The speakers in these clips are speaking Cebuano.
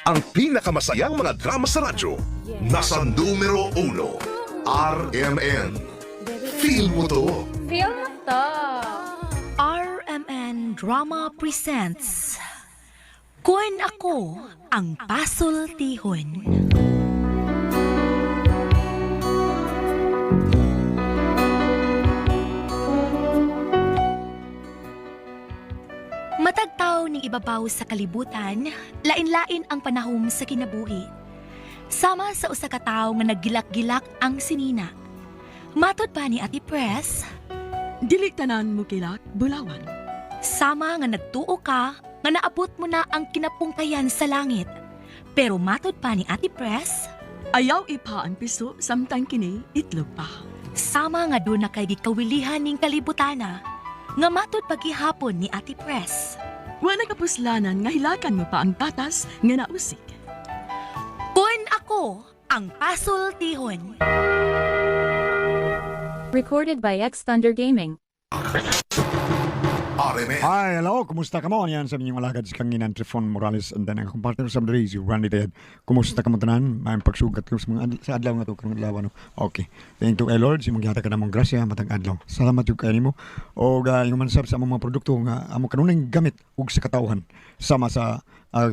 Ang pinakamasayang mga drama sa radyo. Nasa numero 1. RMN. Feel mo to. Feel mo to. RMN Drama Presents Kun Ako Ang Pasultihon. Matagtaw ning ibabaw sa kalibutan, lain-lain ang panahom sa kinabuhi. Sama sa usa ka tawo nga naggilak-gilak ang sinina. Matod pa ni Ate Press, Dili tanan mo kilak, bulawan. sama nga nagtuo ka nga naabot mo na ang kinapungkayan sa langit. Pero matod pa ni Ate Press, Ayaw ipa ang piso samtang kini itlog pa. sama nga doon na kay gikawilihan ning kalibutana, nga matod pagihapon ni Ate Press. Wa nakapuslanan nga hilakan mo pa ang tatas nga nausik. Kun ako ang pasultihon. Recorded by X Thunder Gaming. RMN. Hi, hello. Kumusta ka mo? Yan sa inyong alagad si Kanginan Trifon Morales and then ang akong partner sa Madrid, si Randy Ted. Kumusta ka mo tanan? May pagsugat ko sa mga sa adlaw nga to karong adlaw ano. Okay. Thank you kay Lord, si mangyata ka namong grasya matag adlaw. Salamat jud kay nimo. Og ingon man sab sa among mga produkto nga amo kanunay gamit ug sa katawhan sama sa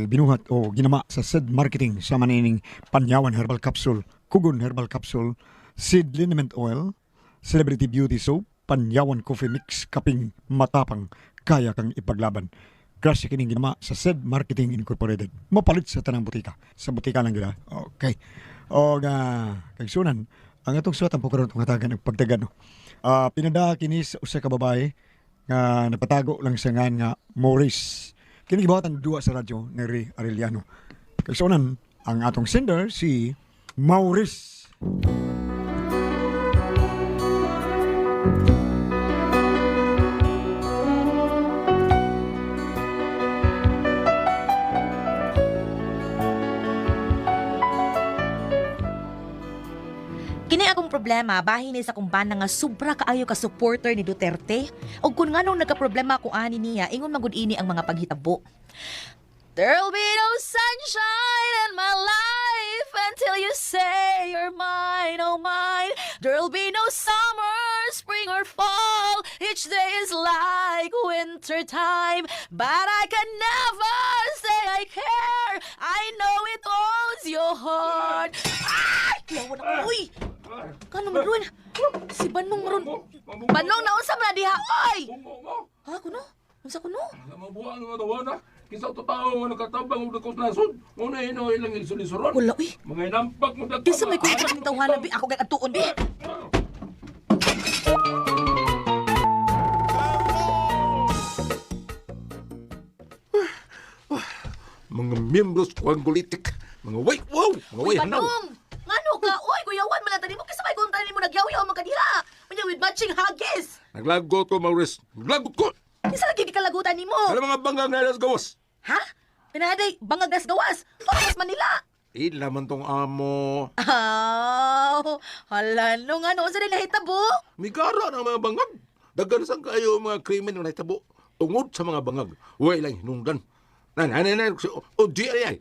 binuhat o ginama sa Seed Marketing sama nining Panyawan Herbal Capsule, Kugon Herbal Capsule, Seed Liniment Oil, Celebrity Beauty Soap, Panyawan Coffee Mix, Kaping Matapang, Kaya Kang Ipaglaban. Grasya kining ginama sa Said Marketing Incorporated. Mapalit sa tanang butika. Sa butika lang gila. Okay. O nga, kagsunan, ang atong suwat ang pukaron itong hatagan ng pagdagan. No? Pinada kini sa usa ka babae nga napatago lang sa ngan nga Maurice. Kini gibuhatan duwa sa radyo ni Ray Arellano. Kagsunan, ang atong sender si Maurice. Kini akong problema bahin ni sa akong bana nga sobra kaayo ka supporter ni Duterte. Ug kun nganong nagka-problema ako ani niya, ingon man gud ini ang mga paghitabo. There'll be no sunshine in my life until you say you're mine, oh mine. There'll be no summer, spring or fall. Each day is like winter time, but I can never say I care. I know it owns your heart. Ay! Yawan ako, uy! Kano man ron? Si Banong maron. Banong naunsa man na diha, oy! Ha, kuno? Unsa kuno? Mabuang nga tawana. Kinsa to tao nga nakatabang og dakos nasod. Una ino ilang ilisulisuron. Wala, uy. Mga inampak mo dagko. Kinsa may kwento ng tawhana bi? Ako gay atuon bi. Mga miyembros kuang politik. Mga way wow, mga way Uy, hanaw. Banong! Ngano ka? Uy, kuyawan man lang tani mo. Kinsa may kwento nimo nagyaw-yaw man ka diha? Unya with matching huggies. Naglagot ko Maurice. Naglagot ko. Kinsa lagi gikalagutan nimo? Ano mga bangag na alas gawas? Ha? Pinaday, bangag nas gawas. Toros Manila. Ila man tong amo. Aw, hala no nga no unsa din nahitabo? Migara ng mga bangag. Daghan sang kayo mga krimen nga nahitabo tungod sa mga bangag. Way lang hinungdan. Nan nan nan o di ay ay.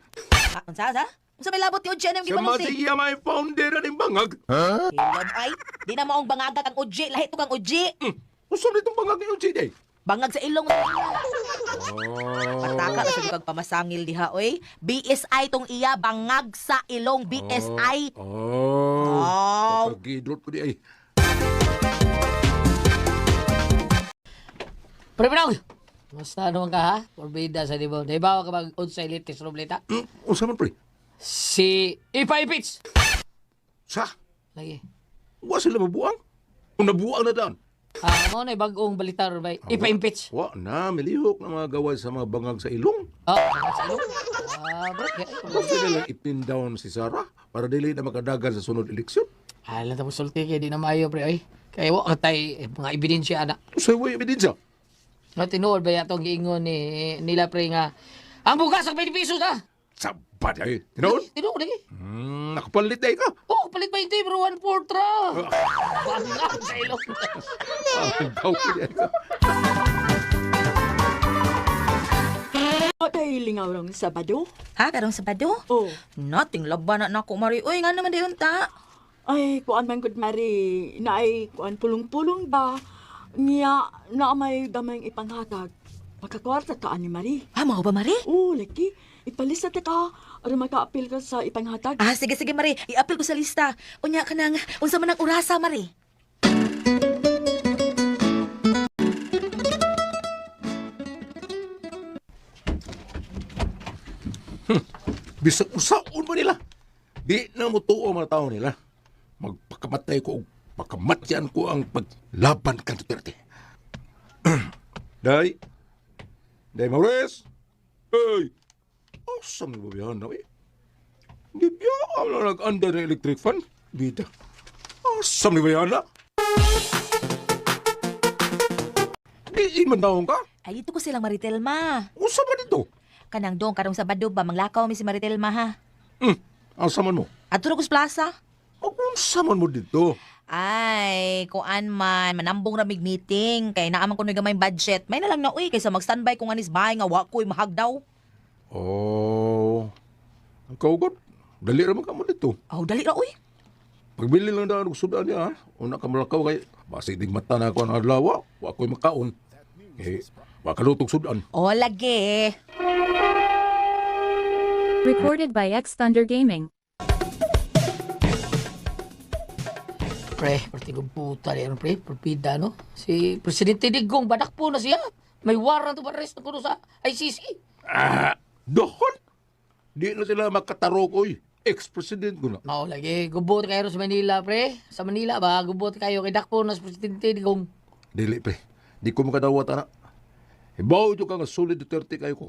Ha, unsa sa? Unsa may labot ni Oje nang Siya gipanulti? masiya may founder ng bangag. Hilom ay, di na maong bangagag ang Oje, lahi to kang Oje. Usom nitong bangag ni Oje day. Bangag sa ilong. Pataka na sa kag pamasangil diha oy. BSI tong iya bangag sa ilong BSI. Oh. Oh. Pagkidrot ko di ay. Pre Pinong! Basta naman ka ha? Porbida sa dibo. Naibawa ka mag unsay latest robleta? Unsa man pre? Si Ipa Ipits! Sa? Lagi. Wa sila mabuang? Kung nabuang na daan. Ah, mo na bagong balita ron ba? Ipa Ipits. Wa na, milihok na mga gaway sa mga bangag sa ilong. Oh, bangag sa ilong. Ah, bro. Gusto nilang ipin down si Sarah para dili na makadagan sa sunod eleksyon. Ah, lang tapos sulti kay di na maayo pre oy. Kay wa ka tay mga ebidensya ana. Unsay way ebidensya? Nga tinuod ba yatong giingon ni nila pre nga ang bugas ang 20 pesos ah. Sabad ay. Tinuod? Tinuod lagi. Nakapalit ay ka. Oh, palit 20 bro, 1.4 ra. Bangag sa ilong. Ah, gaw ka di ay ka. Kay lingaw rong Sabado. Ha, karong Sabado? Oh. Nothing laban na nako, Mari. Uy, nga naman dayon ta. Ay, kuan man gud Mari, naay kuan pulong-pulong ba? Niya na may gamay ipanghatag. Makakwarta ka ani Mari. Ha, mao ba, Mari? Oh, lagi. Ipalista ta ka aron makaapil ka sa ipanghatag. Ah, sige, sige, Mari. I-apil ko sa lista. Unya ka nang, unsa man ang orasa, Mari? Bisag usaon ba nila? Di na mo tuo ang mga tao nila. Magpakamatay ko og pakamatyan ko ang paglaban kan Duterte. Day. Day Maurice. Hey. Awesome ni babihan na eh. Di biya na nag-under ng electric fan. Bida. Awesome ni babihan na. Di iman taong ka. Ay, dito ko silang Maritelma. Usa ba dito? Kanang dong, karong Sabado ba, manglakaw mi si Maritelma, ha? Asa man mo? Adto ra ko sa plaza. Unsa man mo dito? Ay, kuan man, manambong ra mig meeting kay naa man kuno gamay budget. May na lang na uy kaysa mag-standby ko nga nis bahay nga wa ko'y mahag daw. Oh. Ang kaugot. Dali ra man ka mo dito. Aw, dali ra uy. Pagbili lang daw og sudan niya, ha? Una ka malakaw kay basig dig mata na ako ang adlaw, wa ko'y makaon. Eh, wa ka lutog sudan. O lagi. Recorded by X Thunder Gaming. Pre, partigong puta rin, pre. Perpida, no? Si Presidente Digong, badak po na siya. May warrant of arrest na kuno sa ICC. Ah, dohon. Di na sila makatarok oy. Ex-president ko na. Mao lagi, gubot kayo sa Manila, pre. Sa Manila ba, gubot kayo kay dakpo na sa Presidente Digong. Dili pre. Di ko makadawat ana. Ibaw jud ka nga solid Duterte kayo ko.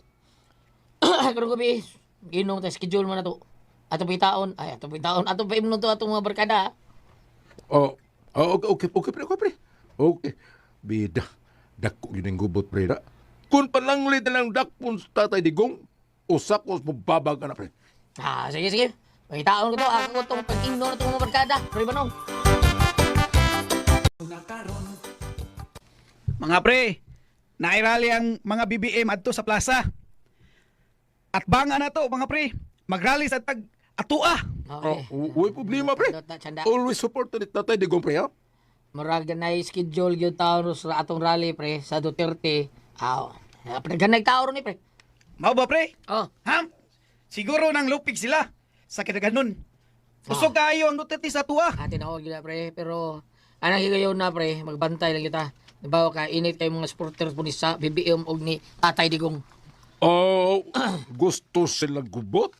Karong gabi, ginom ta schedule mo na to. Ato pitaon, ay ato pitaon, ato pa imnon to atong mga barkada. Ah. Oh, oh okay, okay, okay, pre, okay, pre. Okay. Bida. Dako yun ang gubot, pre, na. Kung palanglit na lang dakpon sa tatay Digong, usa ko mababag na, pre. Ah, sige, sige. Pagitaon ko to, ako ko tong pag-ingno na itong mga barkada. Pre, Manong. Mga pre, nairally ang mga BBM adto sa plaza. At banga na to mga pre, magrally sa tag atua. Okay. Oh, uy, problema, pre. Tsanda. Always support ni Tatay Digong, pre, ha? Murag na schedule yung taon sa atong rally, pre, sa Duterte. Aw, pagganay tao ron ni, pre. Mao ba pre? Oh, Ha? Siguro nang lupig sila sa kinaganon. Usog kaayo ang Duterte sa atua. atin ako gila, pre. Pero, anang higayon na, pre, magbantay lang kita. Nabawa ka, init kayo mga supporters po ni sa BBM og ni Tatay Digong. Oh, gusto silang gubot?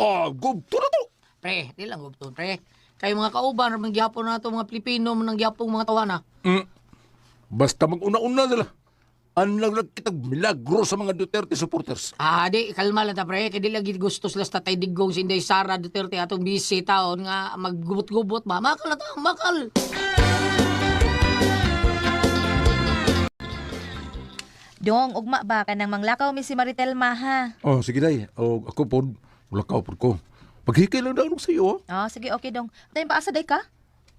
Ah, gubto na to. Pre, di lang gubton, pre. Kayo mga kauban, ramang gyapon na to, mga Pilipino, manang gyapong mga tawana. Basta mag-una-una sila. Anlang lang kitag milagro sa mga Duterte supporters. Ah, di, kalma lang ta, pre. Kaya di lagi gusto sila sa Tatay Digong, si Inday Sara Duterte, atong busy taon nga maggubot-gubot ba. Makal na ta, makal. Dong, ugma ba kanang manglakaw mi si Maritelma ha? Oh, sige day. Oh, ako po, mulakaw po ko. Paghikay lang daw sa iyo, ha? Oh, sige, okay dong. Dayon paasa day ka?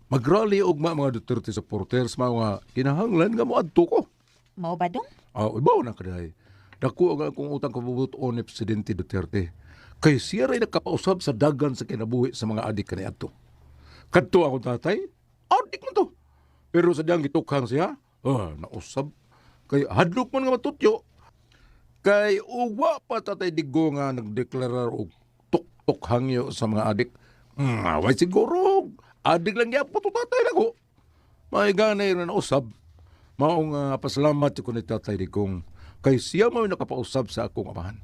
Magrally og mga Duterte supporters, mga kinahanglan nga moadto ko. Mao ba dong? Ah, ibaw na kaday. Dako ang akong utang kabubuton ni Presidente Duterte. Kay siya rin nagkapausab sa dagan sa kinabuhi sa mga adik kaniadto. Kadto akong tatay, adik man to. Pero sa diyang gitukhang siya, nausab. Kay hadlok man nga matutyo. Kay uwa pa tatay Digo nga nagdeklarar og tuk-tuk hangyo sa mga adik. Away siguro. Adik lang gyapon to tatay nako. May ganay na nausab. Maong pasalamat ko ni Tatay Digong kay siya may nakapausab sa akong amahan.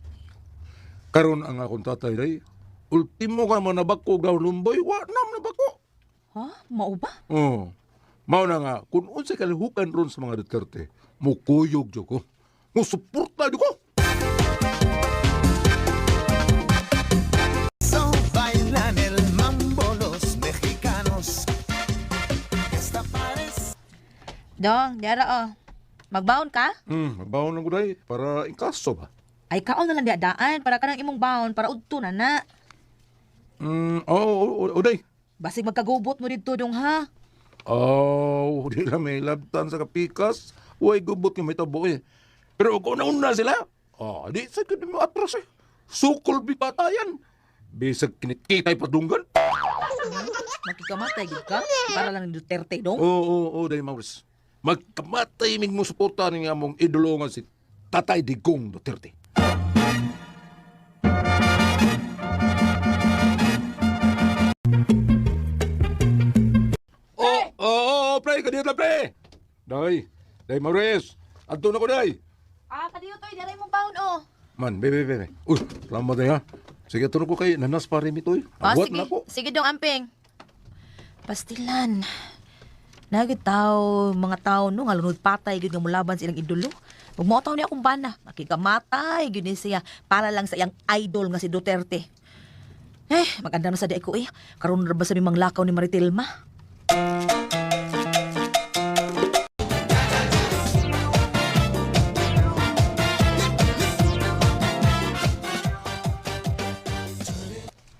Karon ang akong tatay day, ultimo ka man nabako daw lumboy, wa na man nabako. Ha? Mao ba? Oh. Mao na nga kung unsay kalihukan ron sa mga Duterte, mukuyog jud ko. Musuporta jud ko. Dong, diara oh. Magbaon ka? Magbaon lang ko day para inkaso ba. Ay kaon na lang di daan para kanang imong baon para udto na na. Oh, oh, oh, day. Basig magkagubot mo didto dong ha. Oh, di lang may labtan sa kapikas. Way gubot nga may tabo eh. Pero kung una sila, Ah, di sa gud mo atras eh. Sukol bipatayan. Bisag kinikitay padunggan. Makikamatay gid ka para lang ni Duterte dong. Oo, oo, oo, day Maurice. Magkamatay mig mo suporta ni nga mong idolo nga si Tatay Digong Duterte. Oh, oh, oh, pre, kadiyot lang, pre. Day, day Maurice. Adto na ko, day. Ah, kadiyo toy, diri mong baon oh. Man, bebe, bebe. Uy, salamat day ha. Sige, turo ko kay nanas pa rin ito eh. Ah, Agwat sige. na ko. Sige dong amping. Pastilan. Nagit tao, mga tao no nga lunod patay gyud nga mulaban sa ilang idolo. Pagmotaw niya akong bana, makikamatay gyud ni siya para lang sa iyang idol nga si Duterte. Eh, maganda na sa di ko eh. Karon ra ba sa mimang lakaw ni Maritilma?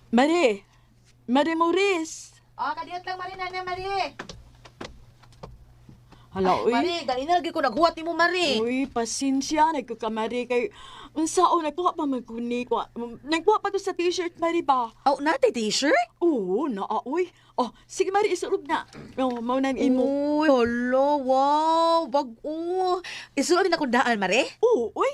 Mari, Mari Maurice. Ah, kadiyot lang Mari nana Mari. Hala, uy. Mari, ganina lagi ko naghuwat nimo Mari. Uy, pasensya, nagkakamari kay unsa o nagkuha pa man ko ni kuha. Nagkuha pa ko sa t-shirt, Mari ba? Oh, natay t-shirt? Oo, naa, uy. Oh, sige Mari, isurob na. Oh, mao na ang imo. Uy, hala, wow, bag-o. Isuot din akong daan, Mari. Oo, uy.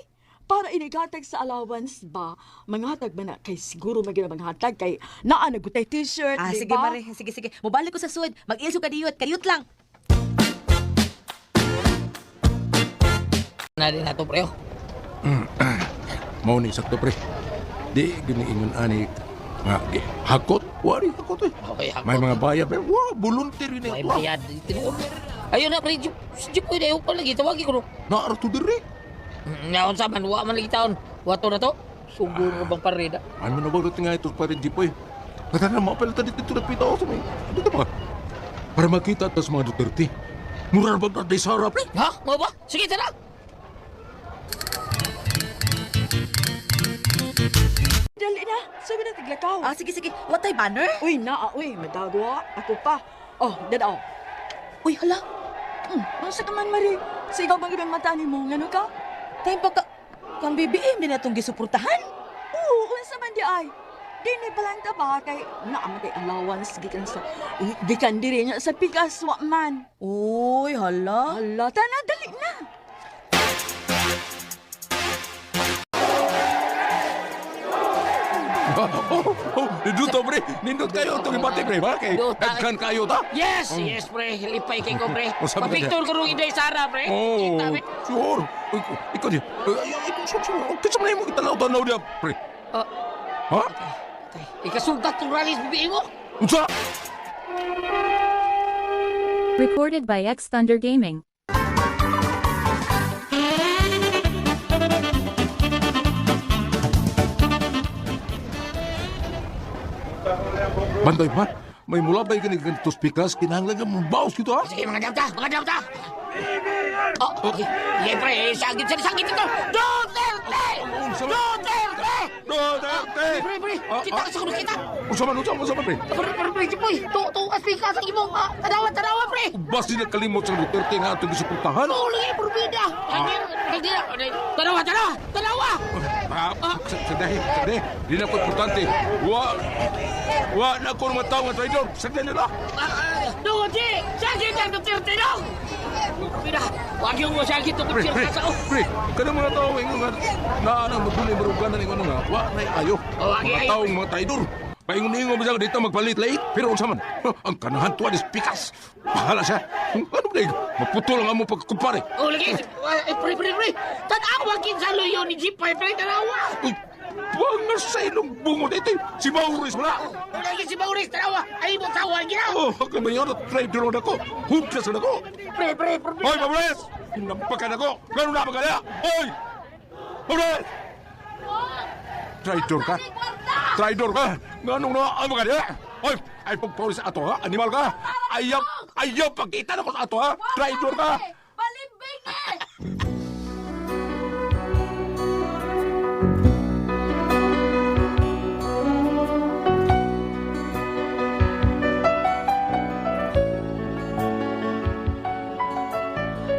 Para inigatag sa allowance ba? Manghatag ba na kay siguro magina manghatag kay naa nagutay t-shirt, Ah, di sige, ba? Mare. Sige, sige. Mubalik ko sa sud. Mag-ilso ka diyot. Kadiyot lang. Na din nato pre. oh. Mao ni sakto pre. Di gini ingon ani nga gi hakot, wari hakot eh. Okay, hakot. May mga bayad pre. Wow, volunteer yun May eh. bayad. Tinuod. Ayun na pre, si Jeep ko dayo pa lagi tawagi ko. no. Naaro to diri. Naon sa man wa man lagi taon. Wato na to. Sugo mo bang pareda? Ay mo na nga ito pa rin Jipoy. Tara na mapalita dito ito nagpita ako sa may. Dito ba? Para makita tas mga Duterte. Mura na bang natin sa pre? Ha? Mo ba? Sige tara. Dali na, sabi na tiglakaw. Ah, sige, sige. Watay banner? Uy, naa, uy, madagwa. Ako pa. Oh, dadaw. Uy, hala. Unsa ka man, Mari? Sa ikaw bang ibang mata nimo? Ngano ka? Time pa ka... Kang BBM din natong gisuportahan. Oo, unsa man di ay. Di ni balanta ba kay naa man kay allowance gikan sa gikan diri niya sa pikas wa man. Uy, hala. Hala, tana dali na. Oh, nindot to pre. Nindot kayo itong ibate pre. Ba? Kay Dota. daghan kayo ta. Yes, yes pre. Lipay kay ko pre. Oh, sabi ka Pa-picture ko rung Inday Sara pre. Oh, Kita pre. sure. Ikaw, ikaw di. Ay, ay, sure, sure. Okay, sa mga itanaw-tanaw niya, pre. Oh. Ha? Tay, Ikasugat tong rallies BBM mo. Unsa? Recorded by X Thunder Gaming. Banday ba? May mulabay ka ni ganito speakers, kinahanglan ka mong baos kito ha? Sige, mga dawta, mga dawta. Oh, okay. Sige, pre, sagit, sagit, sagit ito. Duterte! Duterte! Duterte! Pre, pre, Ah, kita ah. ka sa kuno kita. Unsa man, unsa man, unsa man, pre? Pre, pre, pre, pre, to, to, asika sa imong, ah, tanawa, tanawa, pre. Basta nakalimot sa Duterte nga atong gisuportahan. Oh, lagi, purbida. Hindi, hindi, tanawa, tanawa, tanawa. Ah, sagdahi, sagdahi. Di na ko importante. Wa, wa na ko mga tao nga traidor. Sagdahi nila. Dong, di, sakit ang Duterte, dong. Purbida, wag yung mo sakit tungkol Pre, siya pre, sa oh. pre. Kada mga tao ingon nga na anang magdulay maruganan ingon nga wa na ayo. Oh, wag Mga ayo. tao mga traidor. Paingon-ingon ba siya dito magpalit late? Pero unsa man? Huh, ang kanahan tuwa ni Pikas. Bahala siya. Ano ba Maputol ang among pagkumpare. Oh, lagi, eh, pre, pre, pre. Tanawa kinsa luyo ni Jipoy, pre, tanawa. Uy, wag na sa ilong bungo dito. Si Maurice wala. Oh, lagi si Maurice, tanawa. Ay mo tawag gina. Oh, kamayon at traidor na ko. Huplas na ko. Pre, pre, pre. Hoy, Maurice! Hinampakan ako! Ganun na ba kaya? Hoy! Maurice! Traidor ka! Traidor ka! Nganong na ang mga niya? Hoy! Ay pagpaulis sa ato ha? Animal ka! Ayaw! Ayaw pagkita na ko sa ato ha? Traidor ka! Balimbing eh!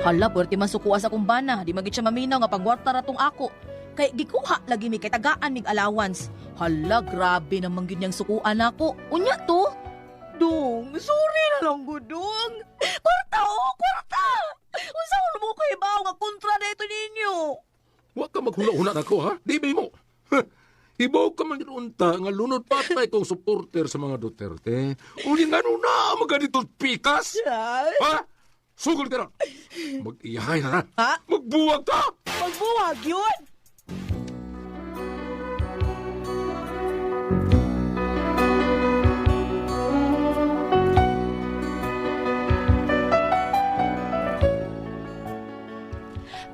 Hala, pwerte man sukuha sa kumbana. Di magit siya maminaw nga pangwarta ra tong ako. Kay gikuha lagi mi kay tagaan mig allowance. Hala, grabe naman gyud niyang sukuan nako. Unya to. Dong, sorry na lang gudong. Kwarta oh, kwarta. Unsa mo kay bawo nga kontra na ito ninyo? Wa ka maghuna-huna nako ha? Di ba mo? Ibaw ka man unta nga lunod patay kong supporter sa mga Duterte. Uli nga na maganito pikas. Ha? Sugol ka na. Mag-iyahay na na. Ha? Magbuwag ka! Magbuwag yun.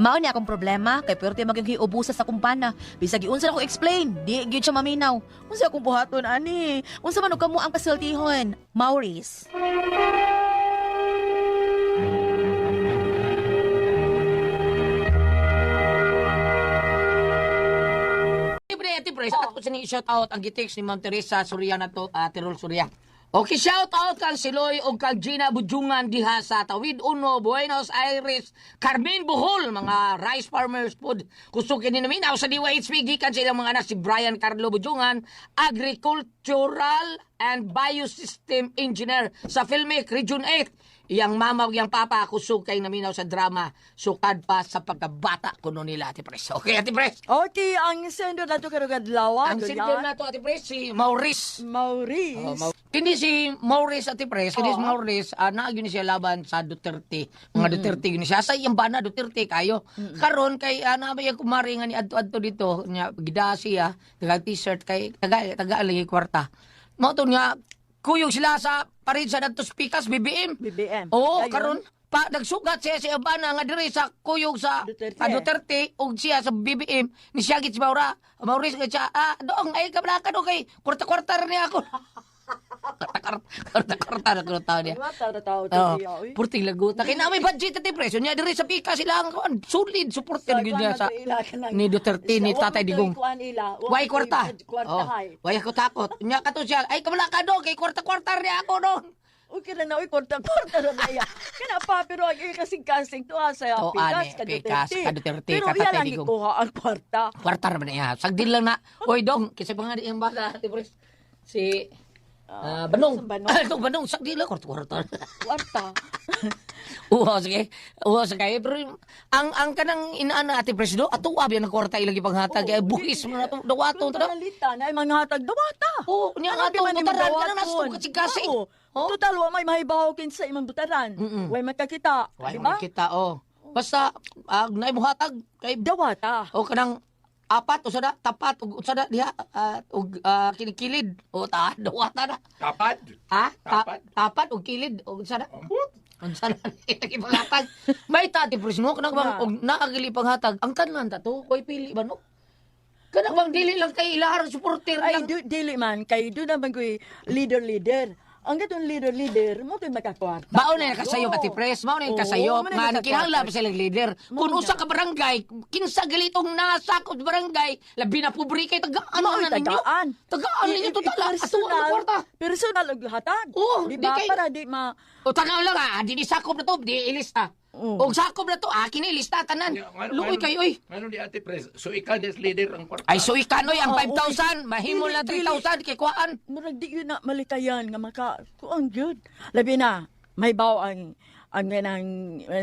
Mao ni akong problema kay pwerte maging hiubusa sa kumpana. Bisag giunsa na ko explain, di gyud siya maminaw. Unsa akong buhaton ani? Unsa man og kamo ang pasultihon? Maurice. Siyempre, Ate Pres, ako sa shout out ang gitext ni Ma'am Teresa Soria na to, Tirol Soria. Okay, shout out kang Siloy o kang Gina Budjungan diha sa Tawid Uno, Buenos Aires, Carmen Bohol, mga rice farmers pod. Kusog kini naminaw sa DYHP gikan sa ilang mga anak si Brian Carlo Budjungan, agricultural and biosystem engineer sa Filmic Region 8. Iyang mama ug iyang papa kusog kay naminaw sa drama sukad pa sa pagkabata kuno nila, Ate Pres. Okay, Ate Pres. Okay, ang sender nato karong adlaw. Ang sender na to, Ate Pres, si Maurice. Maurice. Oh, Kini si Maurice, Ate Pres, kini si Maurice, naa gyud ni siya laban sa Duterte. Mga Duterte gyud ni siya. Sa iyang bana Duterte kayo. Karon kay naa may kumari nga ni adto-adto dito nya gida siya, taga t-shirt kay taga taga lagi kwarta. Mao to nga kuyog sila sa parid sa dadto Pikas BBM. BBM. Oo, Ayun. karon pa nagsugat siya sa bana nga diri sa kuyog sa Duterte. Duterte ug siya sa BBM ni siya gid si Maura. Maurice nga siya, doong ay kablaka do kay kwarta-kwarta ra niya ako. Kwarta-kwarta na kuno tao niya. Mata ra tao Oh, to oy. purting laguta. Kay na may budget ati presyo niya diri sa pika sila ang kuan solid supporter gyud niya sa ni Duterte ni Tatay Digong. Way kwarta. Kwarta Oh, hay. way ako takot. Nya kato siya, ay kamala ka do kay kwarta-kwarta niya ako do. Okay ra na oy kwarta kwarta ra na iya. Kana pa pero ang iya kasing-kasing tuwa sa To, Pikas ane, ka Pikas, Duterte. ka Duterte, Pero ka iya Tatay lang Digong. gikuha ang kwarta. Kwarta ra man niya. Sagdil lang na. Oy dong, kinsa pa nga di ang bata, Ate Pres? Si Banong. sa Banong. Itong Banong, sagdil lang kwarta-kwarta. Kwarta. Oo, sige. Oo, sige. Pero ang kanang inaana Ate Pres do, ato abi ang kwarta ilang ipanghatag. Kaya buhis mo na to, dawaton Kung to na. panalitan ay mga hatag dawata. Oo, niya nga Ano di to, man imong butaran ka na nasa dawaton? kasing-kasing. Oo. Oh? Total, wa may mahibaw kinsa imong butaran. Way makakita. Way di ba? kita, oh. Basta, naay mo hatag, kay Dawata. o kanang apat, usa na, tapat, ug usa na, diha, ug kinikilid. O, ta, dawata na. Tapad. Ha? Tapat. Tapat, ug kilid, ug usa na. Ambot. Unsa na ipanghatag. May tati pres mo kanang bang Na. og naagili panghatag. Ang kanan ta to, koy pili ba no? Kanang bang dili lang kay ilahar supporter Ay, lang. dili man. Kay do naman ko'y leader-leader. Ang gatong leader-leader, mo to'y makakwarta. Mao na yung kasayop ati pres, mao na yung Oo, kasayop mao na nga yung kinahanglan pa makakwarta. silang leader. Mao Kung na. usa ka barangay, kinsa galitong nasakop sa barangay, labi na pobre kay tagaan Mao'y na ninyo. tagaan. Tagaan ninyo total ah. Ato ang Personal, kwarta. personal og hatag. Oo, di di ba? kay- Para di ma... O tanaw lang ah, di ni sakop na to, di ilista. Oo. Og sakop na to, akin ni ilista tanan. Luoy kayo oy. Ano di Ate Pres? So ikaw des leader ang kwarta. Ay, so ikanoy ang Oo, 5,000, mahimo Dili, na 3,000 kay kuhaan. Murag di yun na malikayan nga maka... Kuang gyud. Labi na, may baw ang kanang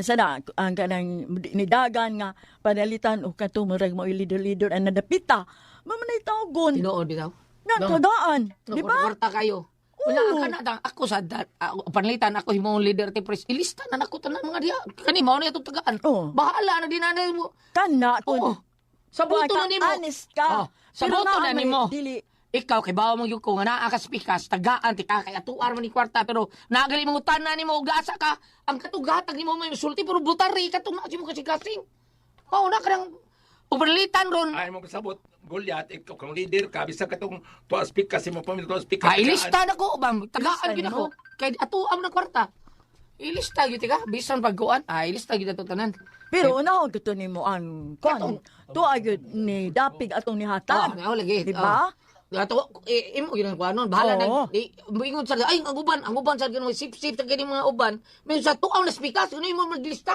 sana ang kanang nidagan nga panalitan o kato murag mo leader-leader ang nadapita mamanay tawgon Tinuod bitaw. na tagaan di ba Kwarta kayo. Wala Oo. ka na ta. Ako sa ako, panlitan ako himong leader ti pres. Ilista na nako tanan mga diha. Kani mao na itong tagaan. Oo. Bahala na din na mo. Kana Oo. kun Sa buto na nimo. Honest ka. Oh, sa Pero buto na naa may nimo. Dili. Ikaw kay bawo mo gyud ko nga naa ka sa pikas, tagaan ti ka kay atuar man ni kwarta pero nagali mo tanan nimo og asa ka ang katugatag nimo may sulti pero butari katong naa mo kasi kasing. Mao na kanang uberlitan ron. Ay mo kasabot Goliath, ikaw kang leader ka bisag katong tuas pikas mo pamilya tuas pikas. Ah, ilista na ko bam, tagaan Ilista gyud ako. nimo. Kay atuam na kwarta. Ilista gyud ka, bisan pagkuan, ilista gyud ato tanan. Pero unahon gito nimo ang kon. Tuwa gyud ni dapig atong nihatag. Ah, nao lagi. Di ba? Ato eh, imo gyud ang kuanon, bahala na Oo. di moingon sa ay ang uban sa ganoy sip-sip sa gani mga uban. Min sa tuaw na spikas, ano imo maglista.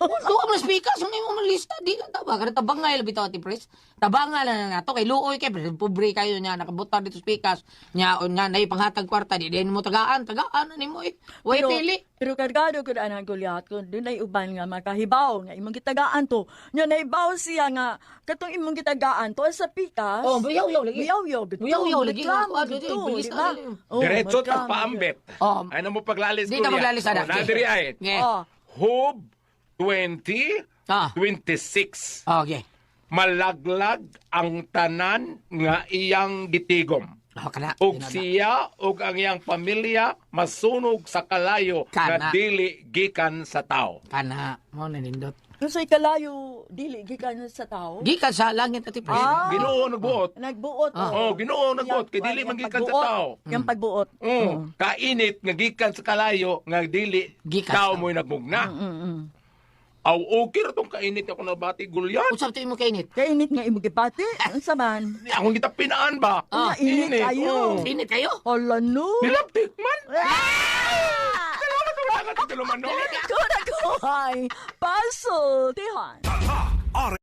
Duha man speaker sa imong lista di ka taba kada tabangay labi to, Ate Pres. Tabangay lang na nato kay luoy kay pobre kayo nya nakabutan dito speakers nya nya nay panghatag kwarta di din mo tagaan tagaan na nimo eh. Way pili. Pero kargado ko na ang Goliath kung doon ay uban nga makahibaw nga imong gitagaan to. Nya naibaw siya nga katong imong gitagaan to sa pikas. Oh, muyaw-yaw lagi. Muyaw-yaw gito. Muyaw-yaw lagi. Reklamo Ah, gito, bilis di ba? na. Oh, Diretso magkamo tas paambit. Oh. Ay na mo paglalis, Di ta kuya. maglalis, anak. Oh, nadiri ay. Yeah. Oh. Hob 20, 26. Okay. Malaglag ang tanan nga iyang gitigom. Oh, kana. Og siya og ang iyang pamilya masunog sa kalayo Kana. nga dili gikan sa tao. Kana mo na nindot. Kung sa'y kalayo, dili gikan sa tao. Gikan sa langit, Ate Pres. Ah. Ginoo nagbuot. Nagbuot. Oh, Ginoo nagbuot kay dili man gikan sa tao. Yang pagbuot. Kainit nga gikan sa kalayo nga dili Gikan tao sa- mo'y nagmugna. Aw okay ra tong kainit ako nabati gulyan. Usap to imo kainit. Kainit nga imong gibati. Unsa man? Akong kita pinaan ba? Ah. Init kayo. oh. Init kayo? Hala no. Nilaptik man. Ah! Salamat sa mga katuluman. Ko na ko ay paso tihan. R